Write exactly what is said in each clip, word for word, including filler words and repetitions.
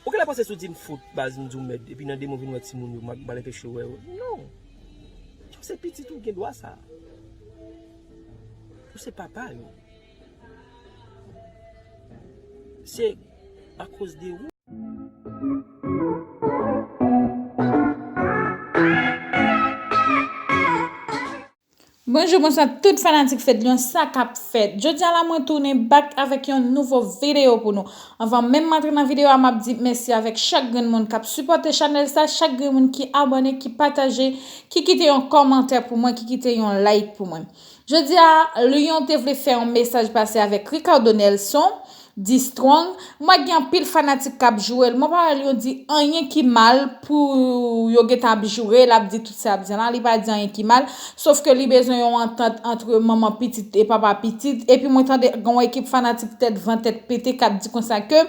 Ou genlè panse si w di m fout, baz, m di w mèd, epi nan de mwa w vin wè timoun yo, m ap, m pral anpeche w wè yo. Non. Ou se pitit ou, gen dwa sa. Ou se papa yo. Se akoz de ou. Bonjou, bonswa tout fanatik Fedlion, sa k ap fèt? Jodi a la, mwen tounen back avèk yon nouvo videyo pou nou. Anvan menm m antre nan videyo a, m ap di mèsi avèk chak grenn moun k ap sipòte chanèl sa, chak grenn moun ki abòne, ki pataje, ki kite yon kòmantè pou mwen, ki kite yon like pou mwen. Jodi a, Lion te vle fè yon mesaj pase avèk Ricardo Nelson, di Strong. Mwen gen anpil fanatik k ap joure l. Mwen pa wè Lion di anyen ki mal pou yo gentan ap joure l, ap di tout sa y ap di la. Li pa di anyen ki mal. Sof ke li bezwen yon antant antre manman pitit e papa pitit. Epi mwen tande gen yon ekip fanatik tèt van tèt pete k ap di konsa ke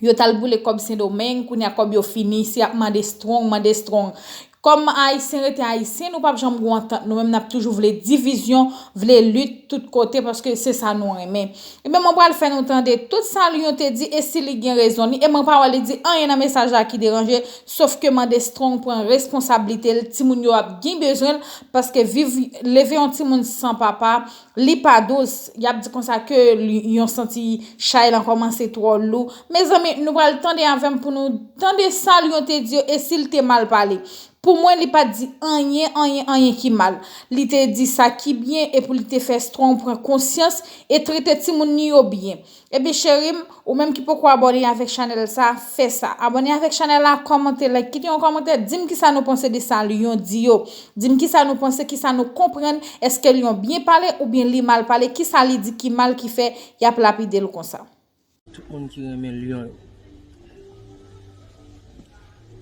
yo t al boule kòb Sendomeng, kounye a kòb yo fini, se ap mande Strong, mande Strong. Kòm Ayisyen rete Ayisyen, nou p ap janm gon antant. Nou menm, n ap toujou vle divizyon, vle lit tout kote, paske se sa nou renmen. Ebyen, mwen pral fè nou tande tout sa Lion te di, e si li gen rezon li, e mwen pa wè li di anyen nan mesaj la ki deranje, sof ke mande Strong pran responsablite l, timoun yo ap gen bezwen l, paske viv, leve yon timoun san papa, li pa dous, y ap di konsa ke li, yon santi chay lan kòmanse twò lou. Mezanmi, nou pral tande avè m pou nou tande sa Lion te di yo e si l te mal pale. Pou mwen, li pa t di anyen, anyen, anyen ki mal. Li te di sa ki byen e pou li te fè Strong pran konsyans e trete timoun li yo byen. Ebyen, cheri m, ou menm ki poko abòne avèk chanèl sa, fè sa. Abòne avèk chanèl la, kòmante, like, kite yon kòmantè, di m kisa nou panse de sa Lion di yo. Di m kisa nou panse, kisa nou konprann, èske Lion byen pale oubyen li mal pale, kisa li di ki mal ki fè y ap lapide l konsa. Tout moun ki renmen Lion yo.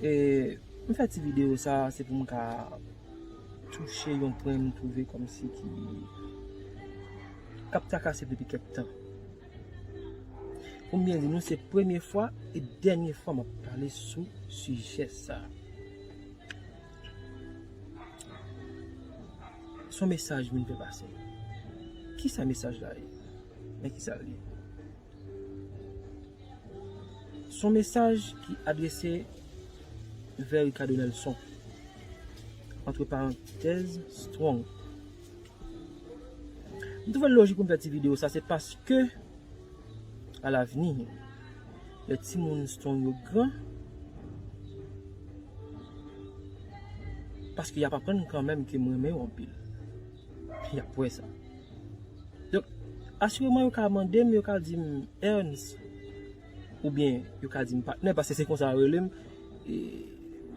E, m fè ti videyo sa, se pou m ka touche yon pwen m twouve kòmsi ki, k ap trakase m depi kèk tan. Pou m byen di nou, se premye fwa e dènye fwa m ap pale sou sijè sa. Se yon mesaj m vin fè pase. Kisa mesaj la ye? Men kisa l ye? Se yon mesaj ki adrese vè Ricardo Nelson. Antre parantèz, Strong. M twouve l lojik pou m fè ti videyo sa, se paske, alavni, lè timoun Strong yo gran, paske y ap aprann kanmenm ke m renmen yo anpil. Y ap wè sa. Donk, asireman, yo ka mande m, yo ka di m, Ernst, oubyen yo ka di m patnè, paske se konsa yo rele m. E,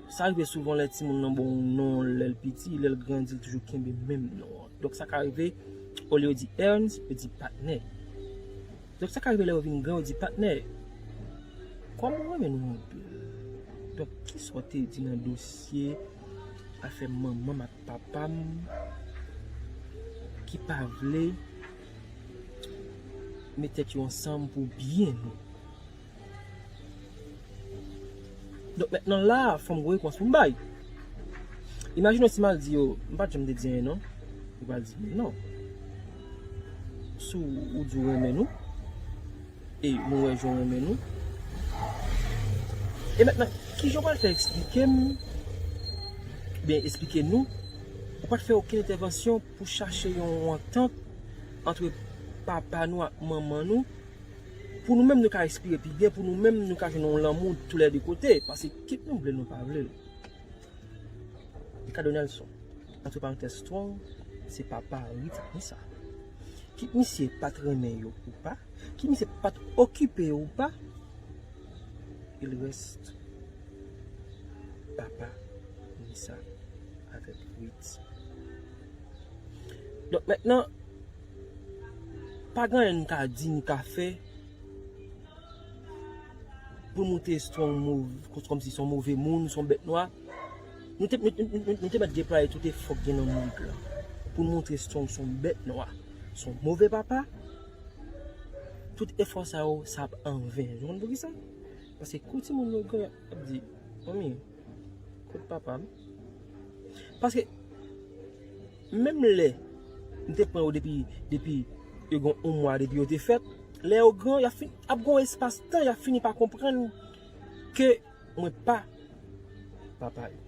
sa rive souvan lè timoun nan ba w yon non, lè l piti, lè l grandi, l toujou kenbe menm non an. Donk, sa ka rive, olye yo di Ernst, yo di patnè. Donk, sa ka rive lè yo vin gran, yo di patnè, kòm ou renmen nou anpil. Donk, kisa w te di nan dosye afè manman m ak papa m ki pa vle met tèt yo ansanm pou byen nou? Donk, mentnan la, fò m gon repons pou m bay. Imajine w si m al di yo, m pa t janm te di anyen non. Yo pral di m non. Si w, ou di w renmen nou, e nou wè jan w renmen nou. E mentnan, kijan w pral fè eksplike m, oubyen eksplike nou, ou pa t fè okenn entèvansyon pou chache yon antant antre papa nou ak manman nou, pou nou menm nou ka respire pi byen, pou nou menm nou ka jwenn yon lanmou tou lè de kote, paske kit nou vle l, nou pa vle l. Ricardo Nelson, antre parantèz Strong, se papa Ritha Nissa. Kit misye pa t renmen yo ou pa, kit misye pa t okipe yo ou pa, il reste papa Nissa avèk Ritha. Donk, mentnan, pa gen anyen n ka di, n ka fè pou n montre Strong mov-, kòmsi se yon move moun, se yon bèt nwa. Nou te, nou, nou, nou, nou te mèt deplwaye tout efò k gen nan mond lan pou n montre Strong se yon bèt nwa, se yon move papa. Tout efò sa yo, sa ap anven. Ou konn poukisa? Paske kou timoun yo gran, y ap di, manmi, kot papa m? Paske, menm lè m te pran yo depi, depi yo gen yon mwa depi yo te fèt, lè yo gran, y ap fin, ap gen yon espas tan, y ap fini pa konprann ke mwen pa papa yo.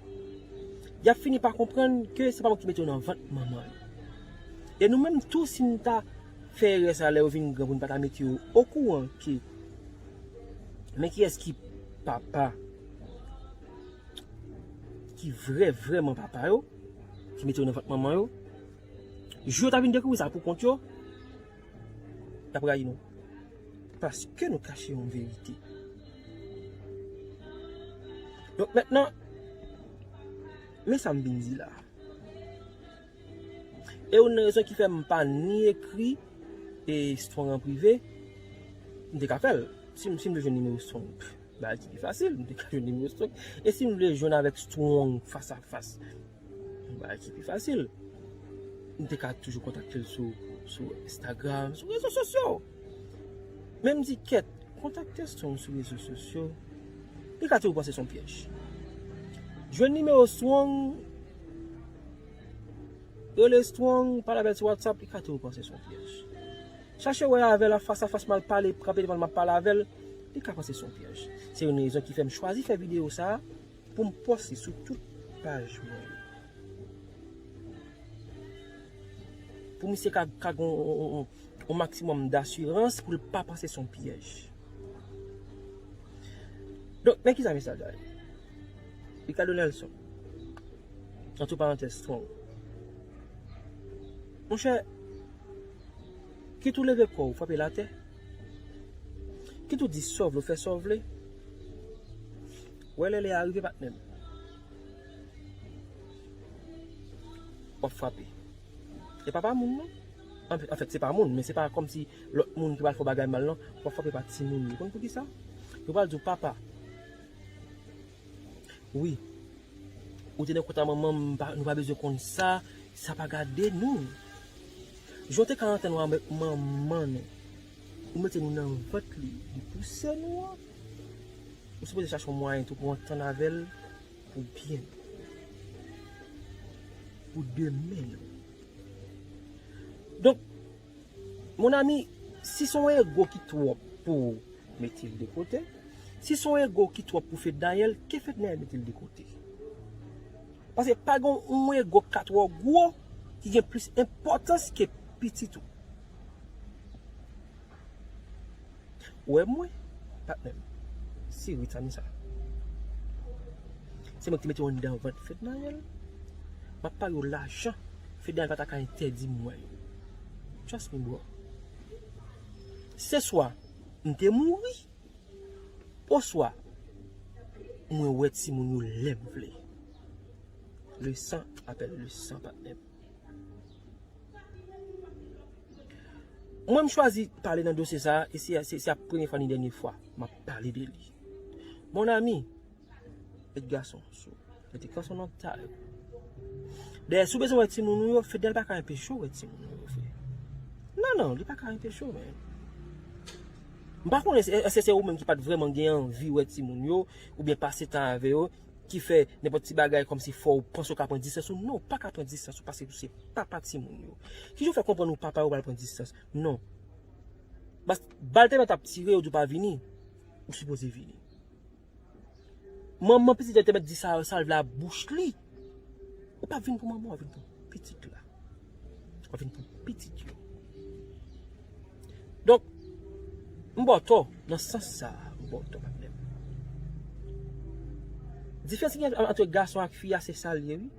Y ap fini pa konprann ke se pa mwen ki mete yo nan vant manman yo. E nou menm tou, si n ta fè erè sa lè yo vin gran pou n pa ta mete yo okouran ke men kiyès ki papa, ki vrè, vrèman papa yo, ki mete yo nan vant manman yo, jou yo ta vin dekouvri sa pou kont yo, y ap rayi nou. Paske nou kache yon verite. Donk mentnan, men sa m vin di la. E youn nan rezon ki fè m pa ni ekri e Strong an prive, m te ka fè l. Si m, si m te jwenn nimewo Strong, bagay ki pi fasil, m te ka jwenn nimewo Strong. E si m vle jwenn avèk Strong fas a fas, bagay ki pi fasil. M te ka toujou kontakte l sou, sou Instagram, sou rezo sosyo. Men m di, kèt, kontakte Strong sou rezo sosyo, li ka toujou panse se yon pyèj. Jwenn nimewo Strong, rele Strong, pale avè l sou WhatsApp, li ka toujou panse se yon pyèj. Chache wè avè l an fas a fas, m al pale, kanpe devan l, m ap pale avè l, li ka panse se yon pyèj. Se youn rezon ki fè m chwazi fè videyo sa a pou m poste sou tout paj mwen yo. Pou misye ka, ka gen yon, yon, yon, yon maksimòm dasirans pou l pa panse se yon pyèj. Donk, men kisa mesaj la ye? Ricardo Nelson. Antre parantèz, Strong. Monchè, kit ou leve kò w, frape l atè. Kit ou di sa w vle, w fè sa w vle. Wè lè lè a rive, patnè m. W ap frape. E pa pa moun, non. Anfèt, anfèt, se pa moun, men se pa kòmsi lòt moun ki pral fè w bagay mal, non. W ap frape pa timoun yo. Konn poukisa? Yo pral di w, papa, wi, ou te nan kont a manman m, m pa, nou pa bezwen konn sa, sa pa gade nou. Jan w te ka antann w avèk manman nou, ou mete nou nan vant li, li pouse nou an, ou sipoze chache yon mwayen tou pou w antann avè l, pou byen nou, pou demen nou. Donk, mon ami, si se yon ego ki twòp pou w, mete l de kote. Si se yon ego ki twòp pou Fednaelle, ke Fednaelle mete l de kote. Paske pa gen yon ego k ka twò gwo ki gen plis enpòtans ke pitit ou. Ou wè mwen, patnè m, se Rita Misa. Se mwen ki te mete w anndan vant Fednaelle. M ap pare w lajan Fednaelle pa ta ka entèdi m wè yo. Trust me, bro. Se swa m te mouri, oswa mwen wè timoun yo lè m vle. Le sang appelle le sang, patnè m. Mwen, m chwazi pale nan dosye sa a, e se, se, se ap premye fwa ni dènye fwa m ap pale de li. Mon ami, met gason sou, mete gason nan ta yo. Dayè, si w bezwen wè timoun ou yo, Fednaelle pa ka enpeche w wè timoun ou yo, frè. Non, non, li pa ka enpeche w, men. M pa konnen, èske se ou menm ki pa t vrèman gen anvi wè timoun yo, oubyen pase tan avè yo, ki fè nenpòt ti bagay kòmsi fò w panse w ka pran distans ou. Non, ou pa ka pran distans ou paske ou se papa timoun yo. Kijan w fè konprann ou papa yo pral pran distans? Non. Bas, bal te mèt ap tire, yo di w pa vini, ou sipoze vini. Manman pitit la te mèt di sa, sa l vle a bouch li. Ou pa vin pou manman, w vin pou pitit la. W vin pou pitit yo. Donk, m ba w tò, nan sans sa a, m ba w tò, patnè m. Diferans ki gen ant gason ak fi a, se sa l ye, wi.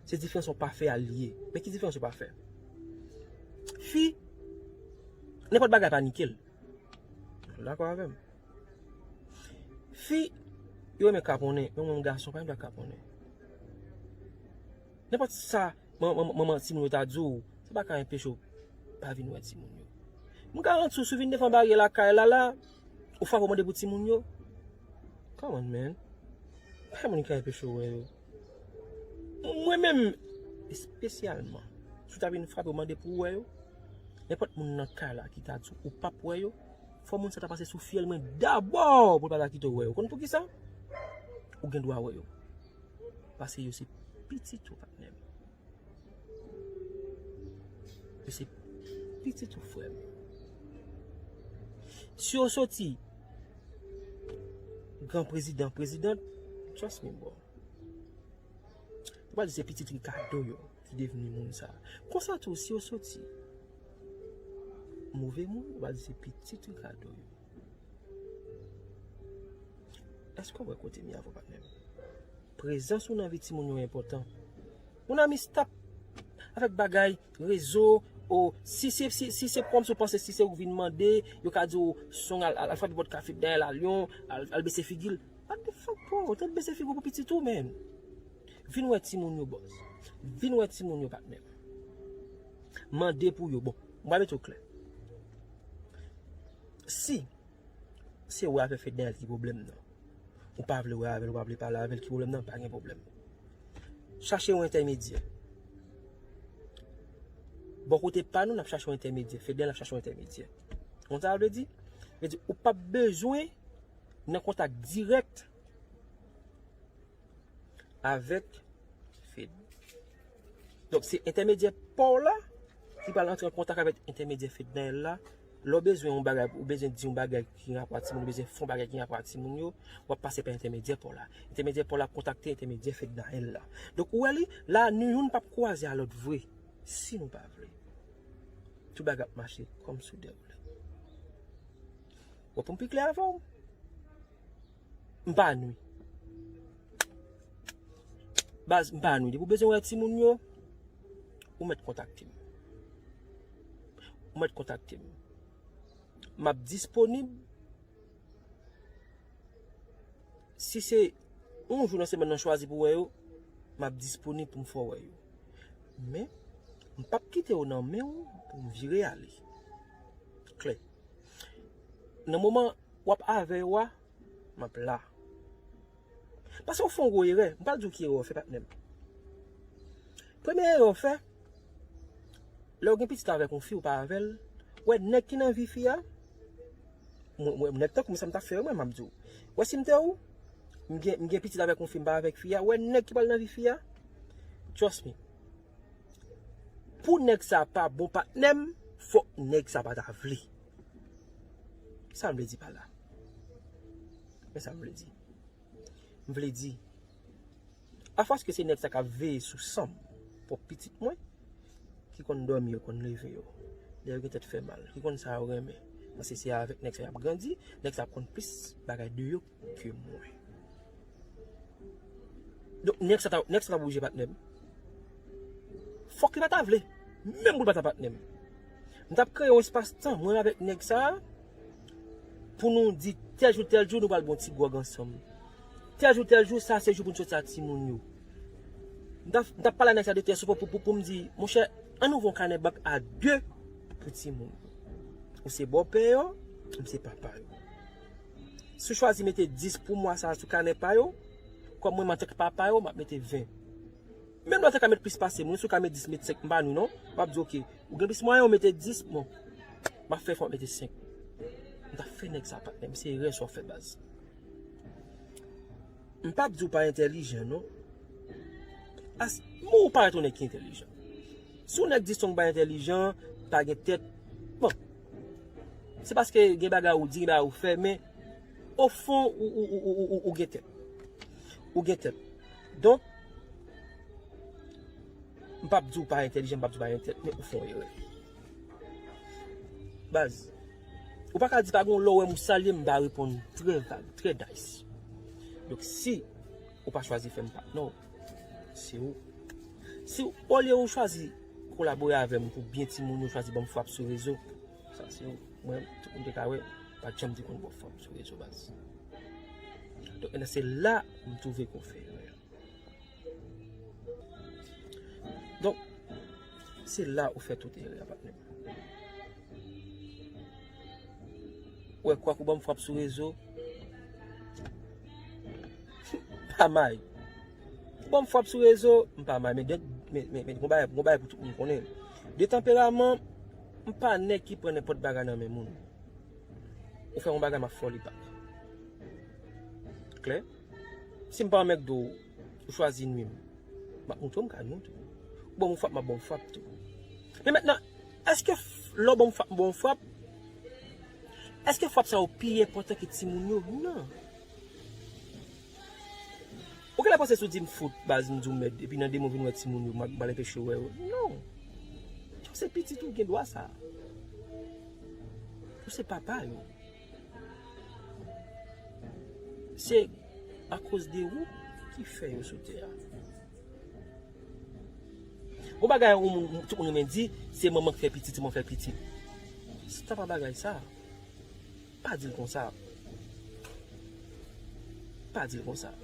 Se diferans yon pafè a l ye. Men ki diferans yon pafè? Fi, nenpòt bagay panike l. Ou dakò avè m? Fi, yo renmen kaponnen, men mwen gason pa gen dwa kaponnen. Nenpòt sa man-, man-, manman timoun yo ta di w, sa pa ka enpeche w pa vin wè timoun yo. M garanti w, si w vin devan baryè lakay la, la, ou frape w mande pou timoun yo. Come on, man. Pa gen moun ki ka enpeche w wè yo. Mwen menm, espesyalman, si w ta vin frape w mande pou w wè yo, nenpòt moun nan kay la ki ta di w ou p ap wè yo, fò moun sa ta pase sou fyèl mwen dabò pou l pa ta kite w wè yo. Konn poukisa? Ou gen dwa wè yo. Paske yo se pitit ou, patnè m. Yo se pitit ou, frè m. Si yo soti, Gran prezidan, prezidant, trust me, bro. Yo pral di se pitit Ricardo yo ki devni moun sa. Konsa tou, si yo soti move moun, yo pral di se pitit Ricardo yo. Èske w wè kote m ye avè w, patnè m? Prezans ou nan vi timoun yo enpòtan. Mon ami, stop avèk bagay rezo. O, si se, si, si se kòmsi w panse si se ou k vin mande, yo ka di w, son al, al, al frape pòt kafe dèyè la, Lyon, al, al bese figi l. What the fuck, bro? Ou te bese figi w pou pitit ou, man. Vin wè timoun yo, bòs. Vin wè timoun yo, patnè. Mande pou yo. Bon, m va mete w klè. Si se wè avè Fednaelle ki pwoblèm nan, ou pa vle wè avè l, ou pa vle pale avè l, ki pwoblèm nan, pa gen pwoblèm. Chache yon entèmedyè. Bò kote pa nou, n ap chache yon entèmedyè. Fednaelle ap chache yon entèmedyè. Konn sa vle di? Vle di, ou p ap bezwen nan kontak dirèk avèk Fed. Donk, se entèmedyè pa w la ki pral antre an kontak avèk entèmedyè Fednaelle la. Lè w bezwen yon bagay, ou bezwen di yon bagay ki gen rapò a timoun, ou bezwen fè yon bagay ki gen rapò a timoun yo, w ap pase pa entèmedyè pa w la. Entèmedyè pa w la ap kontakte entèmedyè Fednaelle la. Donk, ou wè li, la, nou youn p ap kwaze a lòt vre, si nou pa vle. Tout bagay ap mache kòmsi w dèwoule. Bon, pou m pi klè avè w, m pa nwi. Baz, m pa nwi. Depi w bezwen wè timoun yo, ou mèt kontakte m. Ou mèt kontakte m. M ap disponib. Si se yon jou nan semèn nan chwazi pou wè yo, m ap disponib pou m fè w wè yo. Men, m p ap kite yo nan men w pou m vire ale. Klè. Nan moman w ap avè yo a, m ap la. Paske w fè yon gwo erè. M pral di w ki erè w fè, patnè m. Premye erè w fè, lè w gen pitit avèk yon fi, ou pa avè l, wè nèg ki nan vi fi a, mwen, mwen, nèg tankou m, sa m t ap fè, mwen, m ap di w. Wè si m te ou, m gen, m gen pitit avèk yon fi, m pa avèk fi a, wè nèg ki pral nan vi fi a, trust me. Pou nèg sa pa bon patnè m, fòk nèg sa pa ta vle. Sa m vle di pa la? Men sa m vle di. M vle di, afòs ke se nèg sa k ap veye sou san m, pwòp pitit mwen, ki konn dòmi yo, konn leve yo, lè yo gen tèt fè mal, ki konn sa yo renmen. Paske se avèk nèg sa y ap grandi, nèg sa ap konn plis bagay de yo ke mwen. Donk, nèg sa ta, nèg sa ta oblije patnè m. Fòk li pa ta vle. Menm pou l pa ta patnè m. M t ap kreye yon espas tan, mwen avèk nèg sa a, pou nou di tèl jou, tèl jou, nou pral bwè yon ti gwòg ansanm. Tèl jou, tèl jou, sa se jou pou n soti ak timoun yo. M t ap, m t ap pale a nèg sa de tèl sou pou, pou, pou m di, monchè, ann ouvri yon kanè bank a de pou timoun. Ou se bòpè yo, m se papa yo. Si w chwazi mete dis pou mwa sa a sou kanè pa yo, kòm mwen, m antanke papa yo, m ap mete ven. Menm lè w te ka met plis pase m, wi, si w ka met dis, met senk, m pa nou non. M ap di, oke, ou gen plis mwayen, ou mete dis, bon. M ap fè efò, mete senk. M t ap fè nèg sa, patnè m, se erè sa w fè, baz. M p ap di w pa entèlijan, non. As, men ou parèt yon nèg ki entèlijan. Si yon nèg di Strong pa entèlijan, pa gen tèt, bon, se paske gen bagay ou di, gen bagay ou fè, men ofon, ou, ou, ou, ou, ou, ou gen tèt. Ou gen tèt. Donk, m p ap di w pa entèlijan, m p ap di w pa gen tèt, men ou fè yon erè. Baz, ou pa ka di pa gen yon lè w wè m ou salye m, m pa reponn trè vag, trè nice. Donk, si ou pa chwazi fè m pa, non, se ou. Si olye ou chwazi kolabore avè m pou byen timoun yo, chwazi ban m frap sou rezo, sa se ou. Mwen, tout moun te ka wè, pa janm te konn ba w frap sou rezo, baz. Donk, se la m twouve ke w fè erè. Donk, se la ou fè tout erè a, patnè m. Ou wè, kwak ou ban m frap sou rezo, pa may. Ou ban m frap sou rezo, m pa may. Men, men, men, men, gon bagay, gon bagay pou tout moun konnen. De tanperaman, m pa nèg ki pran nenpòt bagay nan men moun. Ou fè yon bagay, m ap fè w li bak. Klè? Si m pa anmègde w, ou chwazi nwi m, m ap montre w m ka nwi w tou. Ou ban m yon frap, m ap ba w frap tou. Men mentnan, èske f-, lè w ban m frap, m ba w frap, èske frap sa yo pi enpòtan ke timoun yo? Non. Lè panse sou di m fout, baz, m di w mèd, epi nan de mwa w vin wè timoun yo, m al anpeche w wè yo. Non. Ou se pitit ou, gen dwa sa. Ou se papa yo. Se akoz de ou ki fè yo sou tè a. Yon bagay yon moun, tout moun renmen di, se manman k fè pitit, se manman fè pitit. Se pa bagay sa. Pa di l konsa. Pa di l konsa.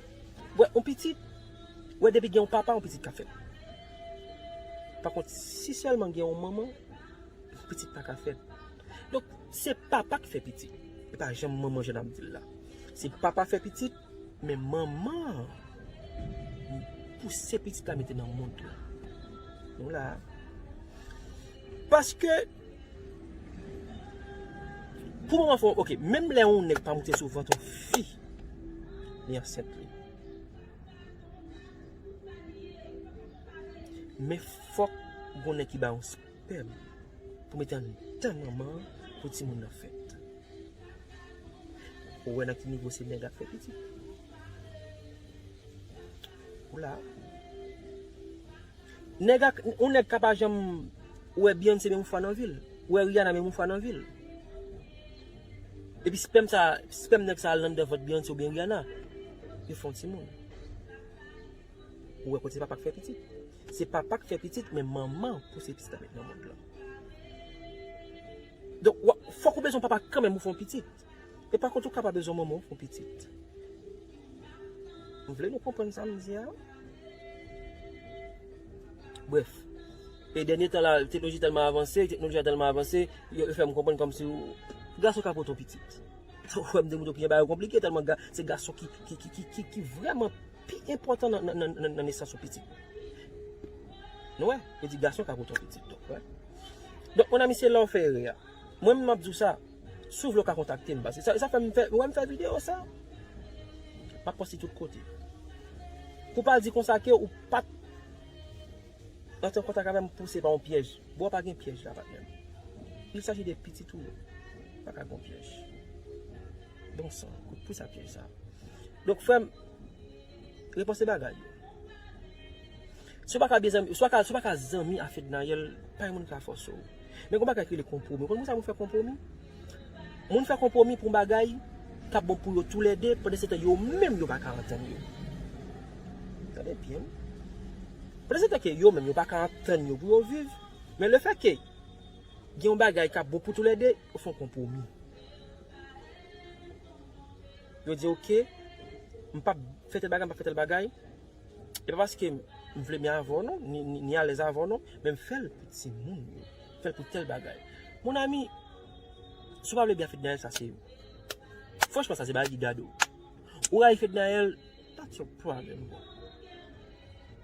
Wè, yon pitit, wè, depi gen yon papa, yon pitit ka fèt. Pa kont, si sèlman gen yon manman, pitit pa ka fèt. Donk, se papa k fè pitit. E pa janm manman jan n ap di l la. Se papa fè pitit, men manman an pouse pitit la mete nan mond lan. Nou la. Paske, pou manman fè, ok, menm lè yon nèg pa moute sou vant yon fi, li ansent li. Men fòk gon nèg ki ba yon pèm pou mete anndan manman an pou timoun nan fèt. Ou wè nan ki nivo se nèg ak fè pitit. Ou la. Nèg ak, yon nèg ka pa janm wè Beyoncé menm fwa nan vi l. Ou wè Rihanna menm fwa nan vi l. Epi spèm sa, spèm nèg sa al anndan vant Beyoncé oubyen Rihanna. Yo fè yon timoun. Ou wè kote se papa k fè pitit. Se papa k fè pitit, men manman pouse pitit la met nan mond lan. Donk, w ap, fòk ou bezwen papa kanmenm pou fè yon pitit. E pa kont ou ka pa bezwen manman pou fè yon pitit. M vle nou konprann sa m di a. Brèf. E dènye tan la, teknoloji tèlman avanse, teknoloji a tèlman avanse, yo, yo fè m konprann kòmsi w, gason ka pote yon pitit. Ou wè m di moun yo ki gen bagay yo konplike, tèlman ga-, se gason ki, ki, ki, ki, ki, ki vrèman pi enpòtan nan, nan, nan, nan, nan nesans yon pitit. Nou wè, yo di gason ka pote yon pitit, donk, wè. Donk, mon ami, se la w fè erè a. Mwen menm, m ap di w sa, si w vle, w ka kontakte m, paske sa, sa fè m fè, wè m fè videyo sa. M ap poste tout kote. Pou pa di konsa ke ou pa t antre an kontak avè m pou se pa yon pyèj. Bò pa gen pyèj la, patnè m. Il s'agit de pitit ou yo. Pa ka gen pyèj. Bon san, kout pou sa pyèj sa. Donk, frè m, repanse bagay yo. Si w pa ka byen zanmi, si w pa ka, si w pa ka zanmi a Fednaelle, pa gen moun ka fòse w. Men gon bagay ki rele konpwomi. Ou konn pou sa moun fè konpwomi? Moun fè konpwomi pou yon bagay k ap bon pou yo toulède, pandan se tan yo menm yo pa ka antann yo. Tande byen. Pandan se tan ke yo menm yo pa ka antann yo pou yo viv, men lefètke gen yon bagay k ap bon pou toulède, yo fè yon konpwomi. Yo di, "Oke, m p ap fè tèl bagay, m p ap fè tèl bagay." E pa paske m vle byen avè w non, ni, ni, ni alèz avè w non, men m fè l pou timoun yo. M fè l pou tèl bagay. Mon ami, si w pa vle byen a Fednaelle, sa se, franchman, sa se bagay ki gade w. Ou rayi Fednaelle, that's your problem, bro.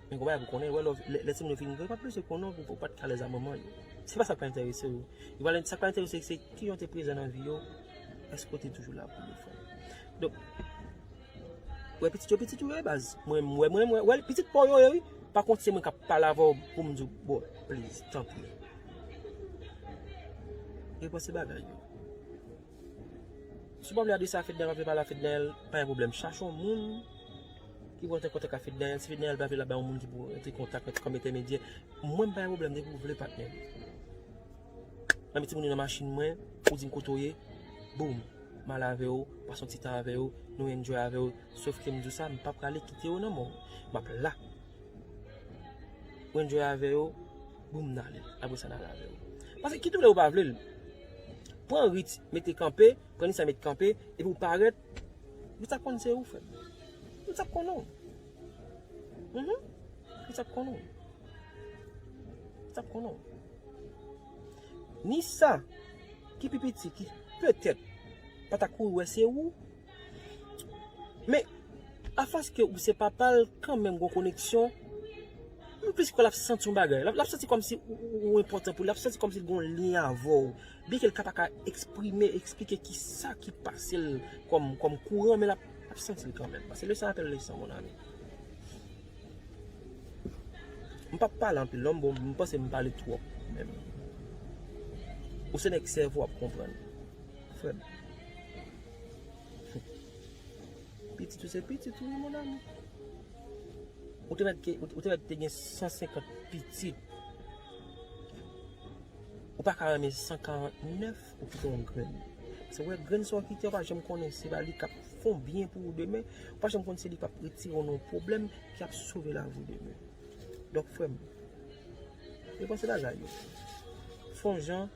Men gon bagay pou konnen, wè lè, lè, lè timoun yo fin gran, yo p ap bezwen konnen w, ou pa t ka alèz a manman yo. Se pa sa k pral enterese yo. Yo pral, sa k pral enterese yo, se kijan w te prezan nan vi yo, èske w te toujou la pou yo, frè m. Donk, wè pitit yo, pitit ou yo, baz. Mwen, mwen, mwen, mwen, wè, pitit pa w yo ye, wi. Pa kont se mwen k ap pale avè w pou m di w, bro, please, tanpri. Repanse bagay yo. Si w pa vle adrese a Fednaelle, pa vle pale a Fednaelle, pa gen pwoblèm. Chache yon moun ki pou rantre an kontak a Fednaelle. Si Fednaelle pa vle l ap bay yon moun ki pou rantre kontak kòm entèmedyè. Mwen, m pa gen pwoblèm, depi w vle, patnè m. Nan met timoun yo nan machin mwen, ou di m kote w ye, boum, m al avè w, pase yon ti tan avè w, nou enjoy avè w. Sòf ke m di w sa, m pa prale kite yo nan men w. M ap la. Ou enjoy avè yo, boum, n ale. Apre sa, n ale avè yo. Paske kit ou vle ou pa vle l, pran Ritz, mete kanpe, pran Nisa, mete kanpe, epi ou parèt, yo t ap konn se ou, frè m. Yo t ap konnen w. Mhm. Yo t ap konnen w. Yo t ap konnen w. Nisa, ki pi piti, ki petèt pa ta kouri wè se ou, men afòs ke ou se papa l, kanmenm gon koneksyon, m plis kwè l ap santi yon bagay. L ap, l ap santi kòmsi ou, ou, ou enpòtan pou li, l ap santi kòmsi l gon lyen avè w. Byenke l ka pa ka eksprime, eksplike kisa ki pase l kòm, kòm kouran, men l ap, l ap santi l kanmenm. Paske le sang appelle le sang, mon ami. M p ap pale anpil non, bon, m panse m pale twòp menm. Ou se nèg sèvo, w ap konprann. Frè m. Pitit ou se pitit ou, wi, mon ami. Ou te mèt ke, ou te mèt te gen san senkant pitit. Ou pa ka renmen san karant nèf, ou kite yon grenn. Se wè grenn sa w kite, ou pa janm konnen se pa li k ap fè yon byen pou ou demen, ou pa janm konnen se li k ap retire w nan yon pwoblèm, ki ap sove lavi w demen. Donk, frè m, repanse bagay yo. Fè yon jan,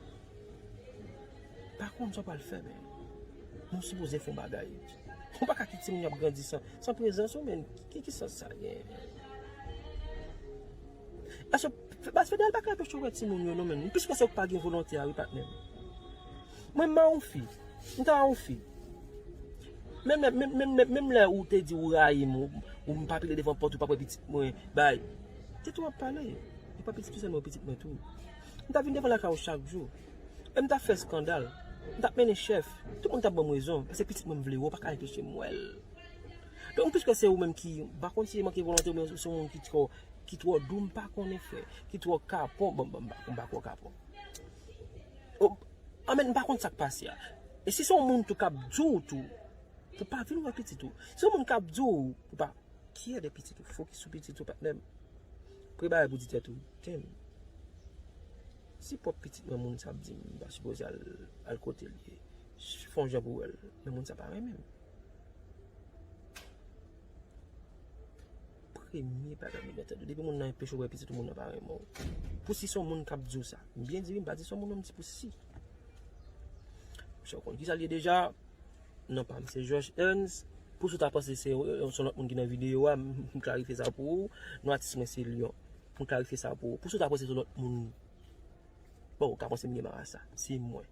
pa konn sa w pral fè, men nou sipoze fè yon bagay. Ou pa ka kite timoun yo ap grandi san, san prezans ou, men ki, ki sans sa gen? Èske Baz Federal pa ka anpeche w wè timoun yo non, men plis ke se ou k pa gen volonte a, wi, patnè m. Mwen, m a yon fi. M ta yon fi. Menm lè, menm, menm, menm, menm lè ou te di ou rayi m, ou, ou m pa pile devan pòt, ou pa wè pitit mwen, bay. Se tou w ap pale. E pa pitit ou sèlman, pitit mwen tou. M ta vin devan lakay ou chak jou. E m ta fè eskandal. M ta mennen chèf. Tout moun ta ban m rezon. Paske pitit mwen m vle wè, ou pa ka anpeche m wè l. Donk, piske se ou menm ki, m pa konn si e manke volonte oubyen se yon moun ki twò, ki twò dou, m pa konnen, frè, ki twò kapon, bon, bon, m pa, m pa twò kapon. O, anmèn, m pa konn sa k pase a. E si se yon moun tou k ap di w tou, pou pa vin wè pitit ou. Si se yon moun k ap di w, pou pa, kiyè de pitit ou, fokis sou pitit ou, patnè m. Prepare pou di tèt ou, damn. Si pwòp pitit mwen moun sa ap di m, m pa sipoze al, al kote l ye. Fè yon jan pou wè l, men moun sa pa renmen m. Premye bagay m met nan tèt ou, depi moun nan anpeche w wè pitit ou, moun nan pa renmen w. Pou si se yon moun k ap di w sa, m byen di wi, m pa di se yon moun non, m di pou si. Mesye, w konn kisa l ye deja? Non pa m se George Ernst. Pou si w ta panse se, se yon lòt moun ki nan videyo a, m, m klarifye sa pou ou. Non, atis mwen se Lion. M klarifye sa pou ou. Pou si w ta panse se yon lòt moun, bon, ou ka panse m gen marasa. Se mwen.